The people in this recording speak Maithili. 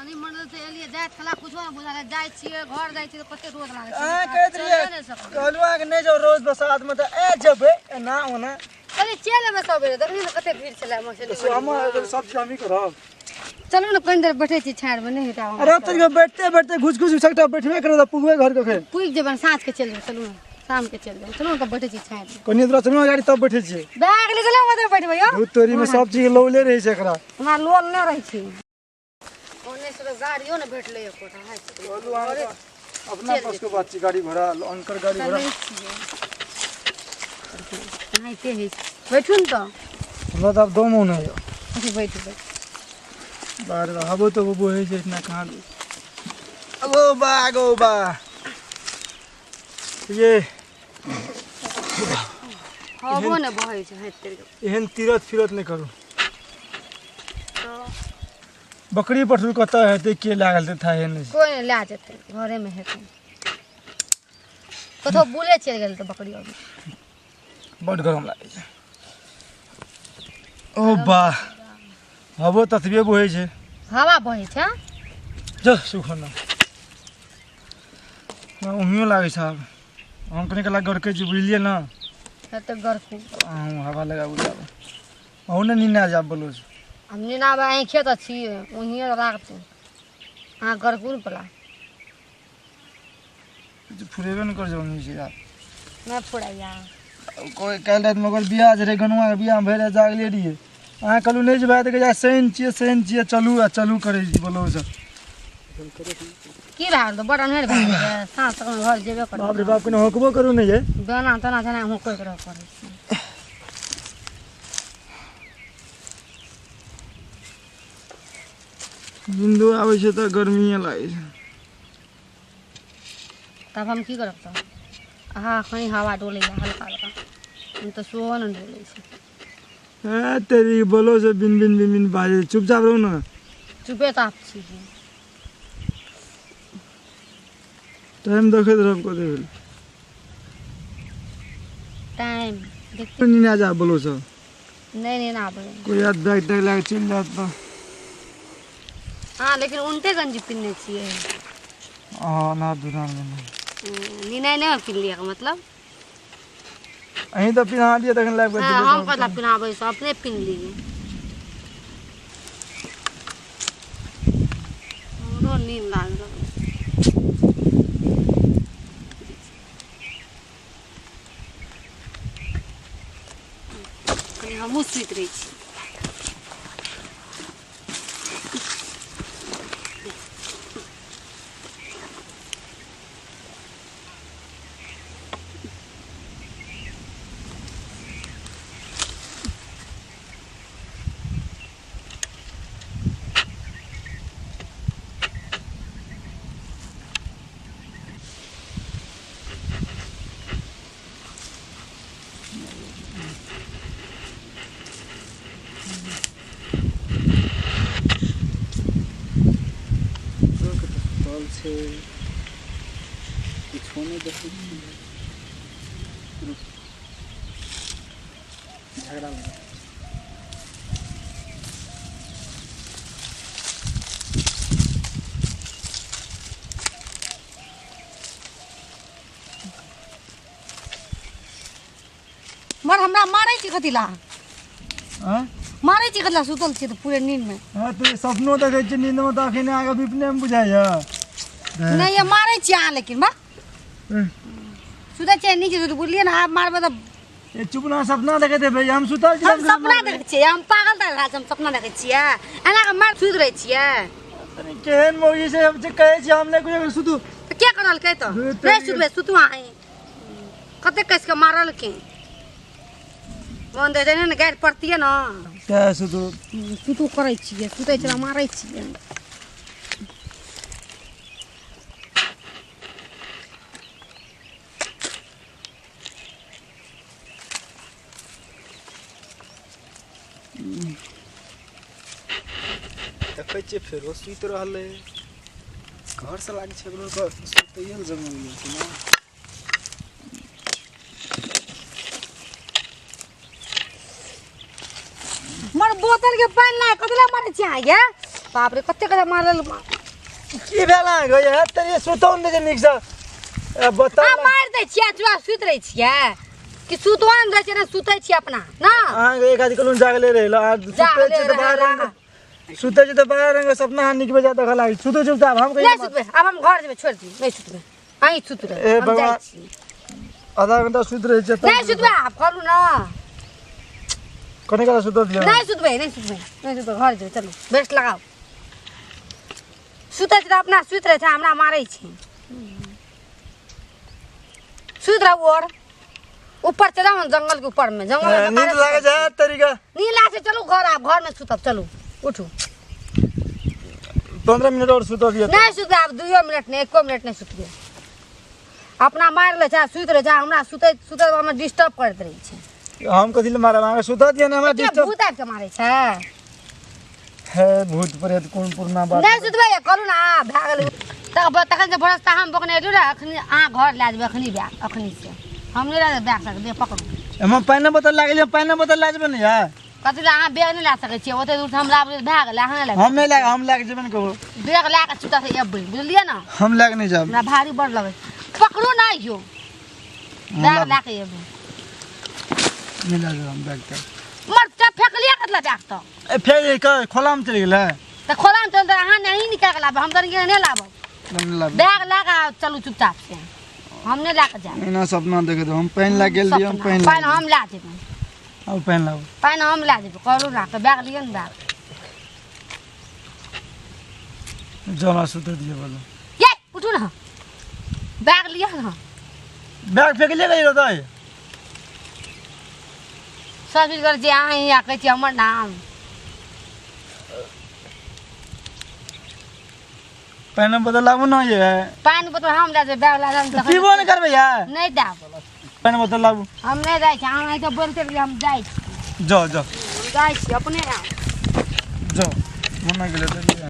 शनि मंडल से एलियै जाइत कला कुछो नहि बुझायल, जाइ छियै घर जाइ छियै तऽ कते रोज लागै छै। अहाँ कहैत रहियै, चलिए नहि सकबै। कहलहुँ अहाँके नहि जाउ रोज बसात में, तऽ ए जेबै एना ओना। कहलियै चलि एबै सबेरे, देखलियै ने कते भीड़ छलै मछली। हमर सब चीज हमही करब। चलू ने कनि देर बैठै छी छाँड़मे, नहि हेतै आब। अरे तोरी बैठते बैठते घुस घुस सबटा बैठबे करब तऽ पुगबे घर कखन? पुगि जेबै, साँझ के चलि जेबै। चलू ने शाम के चलि जेबै। चलू ने तऽ बैठै छी छाँड़मे। कनि दूर चलू गाड़ी तब बैठै छियै। भए गेलै, चलू ओतऽ बैठबै यौ। धूत तोरी में सब चीज लौले रहै छै एकरा। हमरा लोल नहि रहै छै। ओने से तऽ गाड़ियो नहि भेटलै एकोटा। हाय, कहलहुँ अहाँके अपना पास के बात छै, गाड़ी घोड़ा अनकर गाड़ी घोड़ा। चलै छियै। एनाहिते होइ छै। बैठू ने तऽ। हमरा तऽ आब दम नहि यऽ। अच्छा बैठू बैठू। बाहर हबो तऽ बहै छै इतना कहाँ। ओ बा गो बा ये हवो नहि बहै छै हैत तेरे। एहन तीरथ फिरत नहि करू। बकरी पठरू कतऽ हेतै, के लागल हेतै थाहे नहि छै। कोइ नहि लए जेतै, घरेमे हेतै। कतहु बुले चलि गेल तऽ बकरी अभी। बड्ड गरम लागै छै। ओ वाह, हवो ततबे बहै छै। हवा बहै छै। चल सुखो न ओहियो लागै छै। आब हम कनि कला गड़कै छी, बुझलियै ने? तऽ गरकू। अहूँ हवा लगाबू, जाब अहूँ ने नीना जाब बोलो। हम निनाबे आँखे तऽ छियै, ओहिए लागतै। अहाँ गरकू ने पला। फुरेबे नहि कर छै ओहिं छै आब। नहि फुराइया। कोइ काल्हि रातिमे ओकर बियाह जे रहै, गनुआके बियाहमे भरि राति जागले रहियै। अहाँ कहलहुँ नहि जेबै तऽ कहै शनि छियै, शनि छियै, चलू आ चलू करै छी बोलो सब। की भए गेल तऽ बड़ अन्हेर भए गेलै, साँझ तक घर जेबे करबै। बाप रे बाप, कनि होकबो करू ने ये। दाना तना जेना होकैत रहऽ पड़ै छै। नींदो आबै छै तऽ गर्मीए लागै छै। तब हम की करब तऽ? अहाँ कहीं हवा डोलैया हल्का हल्का, हम तऽ सेहो नहि डोलै छै। ए तेरी बोलो से बिन बिन बिन बिन बाजै, चुपचाप रहू ने। चुपे चाप छी। टाइम देखैत रहब कते भेल। टाइम देखते नीना जा बोलो सब। नहि नीना आबै। कोइ याद बैग तैग लए कऽ चलि जायत तऽ। हँ, लेकिन उनटे गंजी पिन्हने छियै। हँ ना दुकान में निनाइ नहि पिन्हलियै मतलब। अहीं तऽ पिन्हा दिअ तखन लाबि कऽ। हँ, हम कथी पिन्हाबै सब अपने पिन्हलियै। हमरो नींद लागल। कनि हमहूँ सुति रहै छी। छै किछो नहि देखै छियै। झगड़ा लगा। मर हमरा मारै छी कथी ला? मारै छी कथी ला? सुतल छी तऽ पूरे नींद में। हाँ तो सपनो देखै छी नींद में तऽ अखन अहाँके विपने में बुझाइया। नहि ये मारै छी अहाँ, लेकिन बा सुतै छियै नीक से बुझलियै ने, आब मारबै तऽ। ए चुप ना, सपना देखैत हेबै, हम सुतल छी। हम सपना देखै छियै? हम पागल तऽ रहै छी, हम सपना देखै छियै? एना कऽ मार सुति रहै छियै। तनी केहन मौगी छै, हम जे कहै छी हम नहि कुछ सुतू। तऽ के करलकै तऽ? नहि सुतबै, सुतू अहाँ। कते कसि कऽ मारलकै, मन दै ने गारि पड़तियै ने। के सुतू सुतू करै छियै, सुतै छियै मारै छियै। देखै छियै फेरो सुति रहलै। घरसँ लागै छै एकरो सुतैए लए जगह मिलै छै ने। मर बोतल के पानि ला, कथी ला मारै छियै अहाँ गे? बाप रे, कते कते मारल। की भेल अहाँके ये तरी सुतौ नहि जे नीकसँ बताउ आ मारि दै छियै चुआ सुति रहै छियै कि सुतबो नहि दै छियै ने सुतै छियै अपना ना। अहाँके एक आदमी कहलहुँ जागले रहै लए अहाँ सुतै छियै तऽ बाहर रंग सुतै छियै तऽ बाहर रंग सपना अहाँ नीक बेजा देखऽ लागै सुतै चुपचाप हम नहि सुतबै आब हम घर जेबै छोड़ि दियौ नहि सुतबै अहीं सुत रहू ए हम जाइ भगवान। छी। आधा घंटा सुति रहै छियै नहि सुतबै आब कहलहुँ ना। कने काल सुतऽ दिअ। नहि सुतबै नहि सुतबै नहि सुतबै घर जेबै चलू बेस्ट लगाउ। सुतै छै तऽ अपना सुति रहै छै हमरा मारै छै। सुति रहू और ऊपर चल जाउ ने जंगल के ऊपर में जंगल में नींद लागै छै तरीका नींद लागै छै चलू घर आब घर में सुतब चलू उठू। 15 मिनट और सुतऽ दिअ। नहि सुतबै आब 2 मिनट नहि 1 मिनट नहि सुतबै। अपना मारि लै छै सुति रहै छै हमरा सुतै सुतै हमरा डिस्टर्ब करैत रहै छै। हम कथी लए मारब अहाँके सुतऽ दिअ ने हमरा डिस्टर्ब भूत आबि कऽ मारै छै। हे भूत प्रेत कोन पुरना बात नहि सुतबै कहलहुँ ने भए गेलै तखन जे भरोसा हम बकने एलियै रहए अखनी अहाँ घर लए जेबै अखनी बैग अखनी से हम नहि लए जेबै बैग सके दे पकड़ू। हम पानि बोतल लए गेलियै पानि बोतल लए जेबै ने यार। कथी लए अहाँ बैग नहि लए सकै छियै ओते दूर से हम लाबलियै भए गेलै अहाँ नहि लए हम नहि लए हम लए कऽ जेबै ने ककरो बैग लए कऽ चुपचाप से एबै बुझलियै ने। हम लए कऽ नहि जायब हमरा भारी बड़ लगै पकड़ू ने यौ बैग लए कऽ एबै। नहि लए जायब हम बैग तऽ मर फेकलियै कतला बैग तऽ फेक खोलामे चलि गेलै तऽ खोलामे चलि तऽ अहाँ नहीं निकालि कऽ लाबब हम तऽ नहि लाबब बैग लए कऽ चलू चुपचाप से हम नहि लए कऽ जायब। एना सपना देखैत हम पानि लए गेल रहियै हम पानि पानि हम लए जेबै आब पानि लाबू पानि हम लए जेबै कहलहुँ ने तऽ बैग लिअ ने बैग जमा सुतऽ दिअ बोलो ये उठू ने बैग लिअ ने बैग फेकलियै कहियो तऽ सब चीज करै छियै अहाँ हियाँ कहै छियै हमर नाम। पानि बोतल लाबू ने ये पानि बोतल हम लए जेबै बैग लए जायब पीबो नहि करबै यार नहि देब पानि बोतल लाबू हम नहि जाइ छी अहाँ तऽ बोलते रहियै हम जाइ छी जाउ जाउ जाइ छी अपने आउ जाउ मना गेलै।